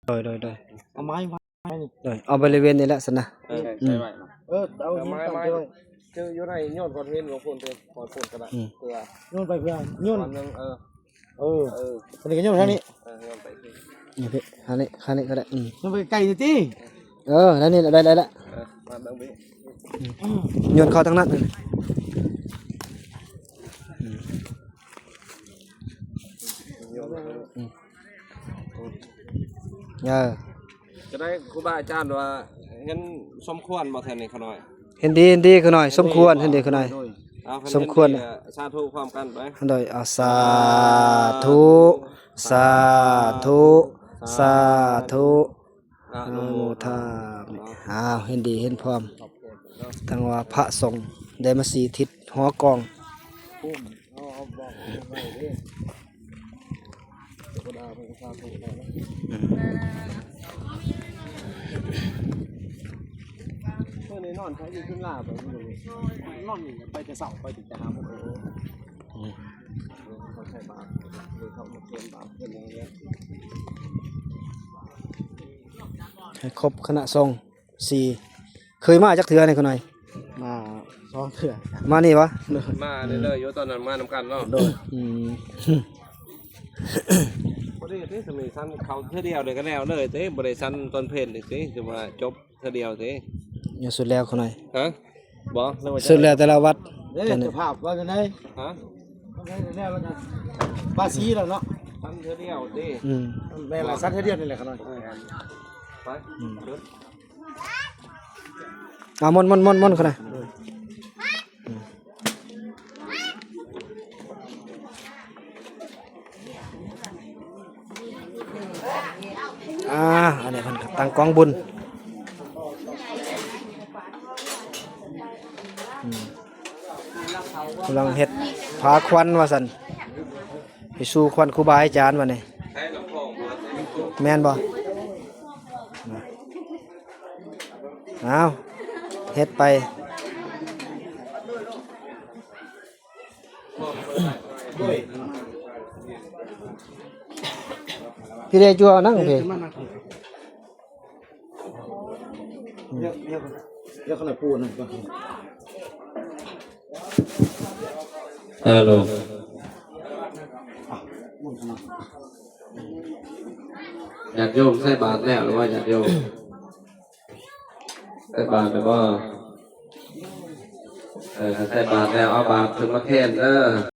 ໂດຍ ໂດຍ ໂດຍ ເອົາໄມ້ ໄມ້ນີ້ ໂດຍ ເອົາບໍລິເວນນີ້ແຫຼະຊັ້ນນະ. ເອີ ອືມ ໃສ່ໄວ້ ເອີ ເອົາຫີນຕັ້ງໃສ່ໄວ້ ເຈີຢູ່ໃນຍ້ອນຄອນເຫັນຂອງຄົນເດ້ ຄອນຄົນກໍໄດ້ ອືມ ເພື່ອ ໂຍນໄປເພື່ອ ໂຍນ ວັນໜຶ່ງ ເອີ ເອີ ເອີ ອັນນີ້ກໍໂຍນທາງນີ້ ເອີ ໂຍນໄປ ນີ້ພີ່ ທາງນີ້ ທາງນີ້ກໍໄດ້ ອືມ ໂຍນໄປໄກນີ້ຕິ ເອີ ທາງນີ້ໄດ້ ໄດ້ລະ ເອີ ມາເບິ່ງພີ່ ອືມ ໂຍນເຂົ້າທາງນັ້ນ ອືມ ໂຍນ ອືມ ເອີ ຈະໄດ້ຄູບາອາຈານວ່າເຫັນສົມຄວນບໍ່ແຖວນີ້ຂະນ້ອຍ? ເຫັນດີ ເຫັນດີຂະນ້ອຍ ສົມຄວນ ເຫັນດີຂະນ້ອຍ ເອົາ ຄັນ ສົມຄວນ ເຫັນດີ ສາທຸພ້ອມກັນໄປ ໂດຍ ເອົາ ສາທຸ ສາທຸ ສາທຸ ອະນຸໂມທາມິ ເອົາ ເຫັນດີເຫັນພ້ອມ ທັງວ່າພະສົງໄດ້ມາສີທິດຫໍກອງ ມື້ນີ້ນອນໃສຢູ່ຂຶ້ນລາໄປ ນອນນີ້ໄປແຕ່ເຊົ້າ ໄປຕັ້ງແຕ່ຫ້າໂມງ ອືມ ເຂົາໃສ່ບາດ ເຂົາມາເຄນບາດເພິ່ນຢ່າງເດີ ໃຫ້ຄົບຄະນະສົງ ສີ່ ເຄີຍມາຈັກເທື່ອນີ້ຂະນ້ອຍ? ມາສອງເທື່ອ ມານີ້ບໍ່? ໂດຍ ມາເລື້ອຍໆຢູ່ ຕອນນັ້ນມານຳກັນເນາະ ໂດຍ ອືມ ພໍດີຕິ ສະເໝສັນເຂົ້າເທື່ອດຽວເລີຍກໍແລ້ວເລີຍຕິ ບໍ່ໄດ້ສັນຕອນເພັນອີກຕິ ຖືວ່າຈົບເທື່ອດຽວຕິ ຍັງສຸດແລ້ວຂະນ້ອຍ ຮະ? ບໍ່ ຫຼືວ່າ ສຸດແລ້ວແຕ່ລະວັດ ເດ້ ເຈົ້າພາບວ່າຈັ່ງໃດ? ຮະ? ປາສີແລ້ວເນາະ ສັນເທື່ອດຽວຕິ ອືມ ແມ່ນລະ ສັນເທື່ອດຽວນີ້ແຫຼະຂະນ້ອຍ ເອີ ໄປ ອືມ ອ່າ ມົນໆໆໆ ຂະນ້ອຍ ອ່າ ອັນນີ້ເພິ່ນກໍຕັ້ງກອງບຸນ ອືມ ກຳລັງເຮັດພາຄວັນວ່າຊັ້ນ ໄປສູ່ຄວັນຄູບາອາຈານບັດນີ້ ແມ່ນບໍ່? ເອົາ ເຮັດໄປ ພີ່ເດ ຢູ່ເອົານັ່ງພີ່ ດຽວ ດຽວ ດຽວຂ້ານ້ອຍປູນະ ຮັລໂຫຼ ຍາດໂຍມໃສ່ບາດແລ້ວ ຫຼືວ່າຍາດໂຍມໃສ່ບາດແລ້ວບໍ່? ເອີ ໃສ່ບາດແລ້ວ ເອົາບາດຂຶ້ນມາແທນເດີ.